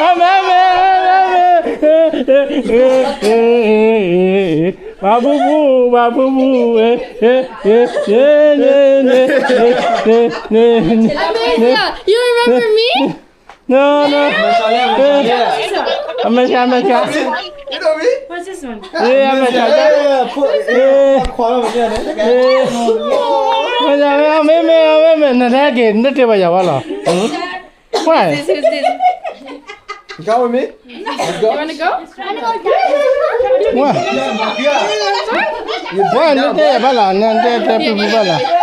အမ့ၢ် အမ့ၢ် အမ့ၢ် အမ့ၢ် ပှၤဖူဖူ ပှၤဖူဖူ You remember me? No, no. အမဲာ်ဆှး အမဲာ်ဆှး What's this one? အမဲာ်ဆှး မ့မ့ၢ် မ့မ့ၢ် နတဲက့ၤ နတတဲဘၣ်ယၤဘၣ်လီၤ Why? Why? နတဲယၤဘၣ်လီၤ နတဲတဲဖုဖုဘၣ်လီၤ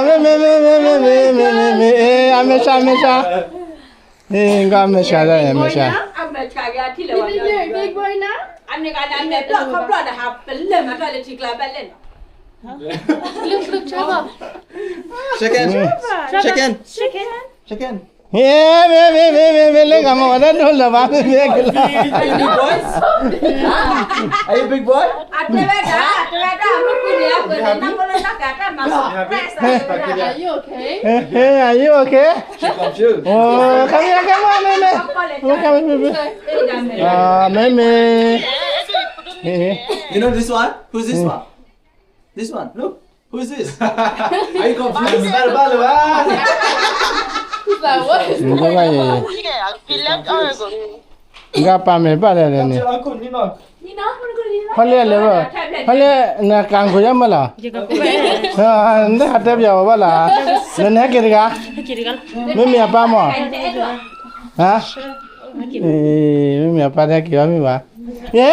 မ့မ့ၢ် မ့မ့ၢ် မ့မ့ၢ် အမဲာ်ဆှး အမဲာ်ဆှး အမဲာ်ဆှး အမဲာ်ဆှး Big boy now. Shake hand. Shake hand. Shake hand. မ့မ့ၢ် မ့မ့ၢ် မ့မ့ၢ် လၢဂၤမၤဝဲဒၣ်ဒိၣ်လၢၤဘၣ် မ့မ့ၢ်ကလီၤ Are you big boy? Are you big boy? အတဲဝဲဒၣ် အတဲဝဲဒၣ် မ့ၢ်ကွံာ်န့ၣ် အကွံာ်န့ၣ် နမ့ၢ်လၢတၢ်ကၤတၢ်မၤ Are you okay? Are you okay? အိ come here, come on, မ့မ့ၢ် come here, မ့မ့ၢ် You know this one? Who's this one? This one, look. Who is this? Are you confused? ဘၣ်လၢၤဘၣ် He left Oregon. ဂၤပာ်မဲာ်ဘၣ်လဲၣ်န့ၣ် ဖီလ့လဲၣ်ဘၣ် ဖီလ့ နကၤခိၣ်ယါမ့ၢ်လီၤ နဟးတဲပၠးဝဲဘၣ်လီၤ နနဟဲက့ၤတဂၤ မ့မ့ၢ်အပၢ်မ့ၢ် ဟါ မ့မ့ၢ်အပၢ်တဲက့ၤဘၣ်မ့ၢ်ဘၣ် ယဲ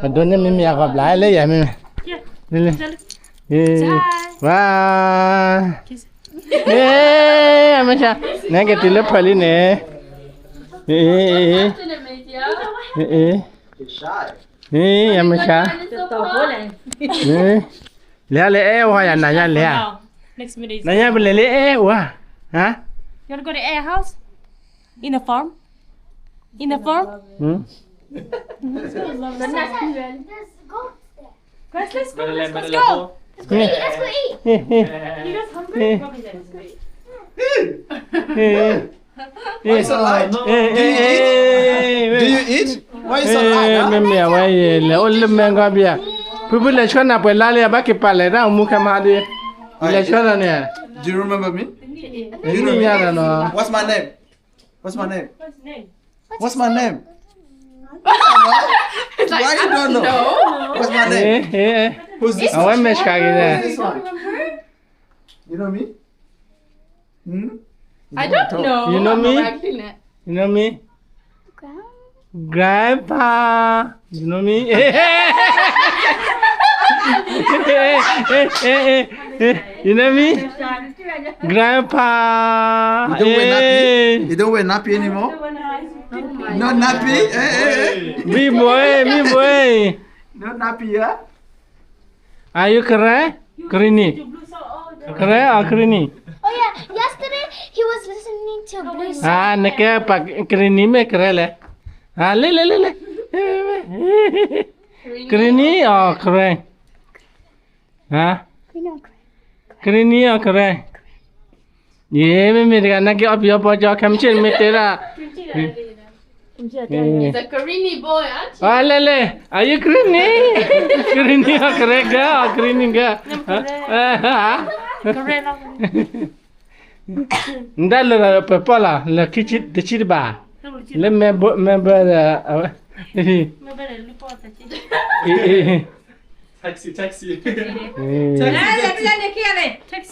အဒိန့ၢ်မ့မ့ၢ်အဂီၢ်ဘျါလၢယၤမ့မ့ၢ် ဝါ အမဲာ်ဆှး နက့ၤတုၤလၢဖၢလံန့ၣ် အမဲာ်ဆှး လဲၤလၢအဲၣ်ဝါယၤနၤယၤလဲၤဧါ နၤယၤပလဲၤလၢအဲၣ်ဝါ ဟါ You wanna go to Ed house? In the farm? In the farm? Guys, let's go, let's go, let's go. Let's go eat, let's go eat. You guys hungry? Why you so loud? Do you eat? Do you eat? Why you so loud? မ့မ့ၢ်အဝဲယလဲၤအိၣ်လၢမဲကီဘံၣ် ဖုဖုလဲၤဆှၢနၤပှဲၤလါလံ အဘၣ်က့ၤပာ်လဲၤတၢ်အိၣ်မူခဲမးဒီး လဲၤဆှၢနၤန့ၣ် Do you remember me? မ့ၢ်ညါဒီးနီၤ What's my name? What's my name? What's my name? Why you don't know? What's my name? Who's this one? အဝဲမဲာ်ဆှးက့ၤန့ၣ် Who's this one? You know me? Hmm? I don't know. You know me? You know me? Grandpa. You know me? You know me? Grandpa. You don't wear nappy? You don't wear nappy anymore? No nappy? Big boy, big boy. No nappy, yeah? Are you cry? Cringy. Cry or cringy? Oh yeah, yesterday he was listening to blue song. နကဲပှၤ cringy မ့ၢ် cry လဲၣ် လဲၣ်လဲၣ်လဲၣ်လဲၣ် cringy or cry? Cringy or cry? ယဲ မ့မ့ၢ်တဂၤ နက့ၤအီၣ်ပယီၤပီကီ ခဲမုၢ်ဆ့ၣ်မ့ၢ်တဲဒၣ် He's a Karenni boy, aren't you? လဲၣ်လဲၣ် are you Karenni? Karenni or Karen girl or Karenni girl? နတၢ်လၢပပီၢ်လီၤ လၢခံတဆံတဘၣ်, လၢ member ဒီး အဝဲ ဖ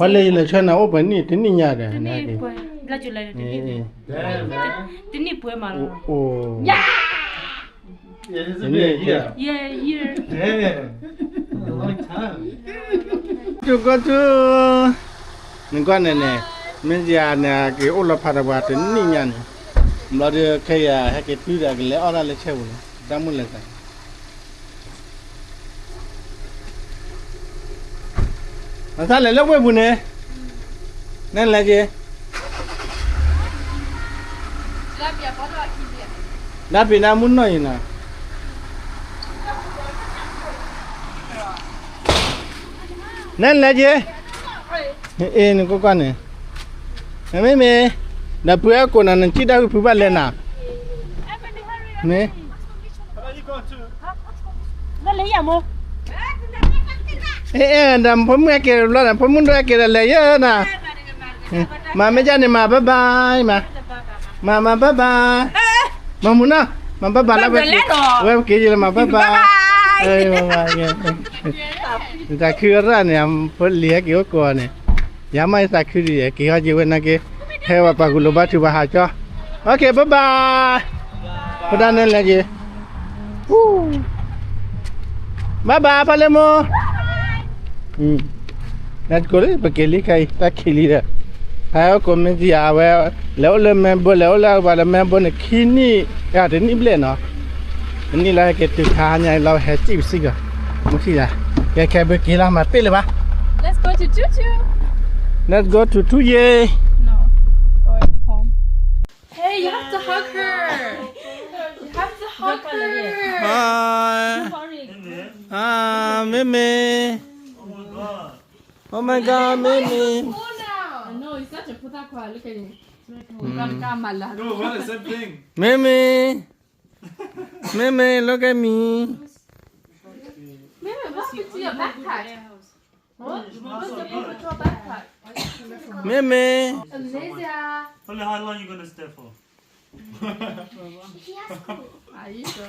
ဲလဲၣ်ယလဲၤဆၢနၤအိၣ်ပှဲၤနံၣ်တနံၣ်ညါဒီး, တနံၣ်ပှဲၤမးလီၤ, တနံၣ်ပှဲၤ တုၤကီၢ်ထူ, နကွၢ်န့ၣ်န့ၣ်, မ့ၢ်ယၤန့ၣ် က့ၤအိၣ်လီၤဖးဒီးပှၤတနံၣ်ညါန့ၣ်, ဘျီဒီးခဲအံၤဟဲက့ၤတုၤဒီး ကလဲၤအီၣ်ဒၣ်လၢဆဲပူၤန့ၣ် တၢ်မုၢ်လၢ်သး အသးလဲၤလၢဝ့ၢ်ပူၤန့ၣ်, နဲလဲၤက့ၤ, ဒၣ်ပ့ၤနၢ်မုၢ်နီၢ်အံၤနီၤ, နဲလဲၤက့ၤ, အ့ၣ် နကွၢ်ကွၢ်န့ၣ်, မ့မ့ၢ်, ဒီးဖုအဲၣ်ကိးနၤ နစံၣ်တၢ်ဝံၤဖုဘၣ်လဲၤနၤ, မ့ၢ် အဲၣ်အဲၣ် ဒီးဖိမုၣ်ဟဲက့ၤတဘျီဒီး ဖိမုၣ်ဒိၣ်ဟဲက့ၤဒီးလဲၤယဲနၤ, မၤမ့ၢ်ဒ်န့ၣ် မၤ bye bye မၤ, မၤ mama bye bye, မၤမုၢ်နီၤ, မၤ bye bye လၢဝဲ, ဝဲပက့ၤယလၢမၤ bye bye, သးခုရၣ်န့ၣ် ဖိလံၤဟဲက့ၤအိၣ်ကိးအီၤန့ၣ်, ယၤမ့ၢ်သးခုဒ်ယဲ က့ၤဟီၣ်က့ၤဝဲနာ်က့, ဟဲဝဲပှၤကူလိာ်ဘၣ်ထုးပှၤဟးကၠီ, okay bye bye, ဖိဒၣ်နဲလဲၤက့ၤ bye bye ဖါလ့မိၢ်, နကိးလံ ပက့ၤလံခဲအံၤ တၢ်ခံးလံဒီး, ဖဲအိၣ်ကိးမ့ၢ်တယၤဝဲ, လဲၤအိၣ်လၢ member လဲၤအိၣ်လၢပှၤလၢ member န့ၣ် ခံနံၣ်, တနံၣ်ဘျဲၣ်နီၤ, တနံၣ်လၢဟဲက့ၤတုၤခါညါလီၤ ဟဲစံၣ်ပစံၣ်ကီး, မုၢ်ထံၣ်ဒၣ်, ကဲခဲဘၣ်က့ၤလီၤ မၤပ့ၢ်လၢၤဘၣ်, let's go to Tutu, let's go to Tutu, yay, no, going home. Hey, you have to hug her. You have to hug her. Hi. Ah, Mimi. Oh my God. Oh my God, Mimi. I know, he's such a puta kwa. Look at him. Mm. Mimi. Mimi, look at me. Mimi, what happened to your backpack? What? What's the purpose of backpack? Mimi. Amnesia. Only how long you gonna stay for? Are you sure?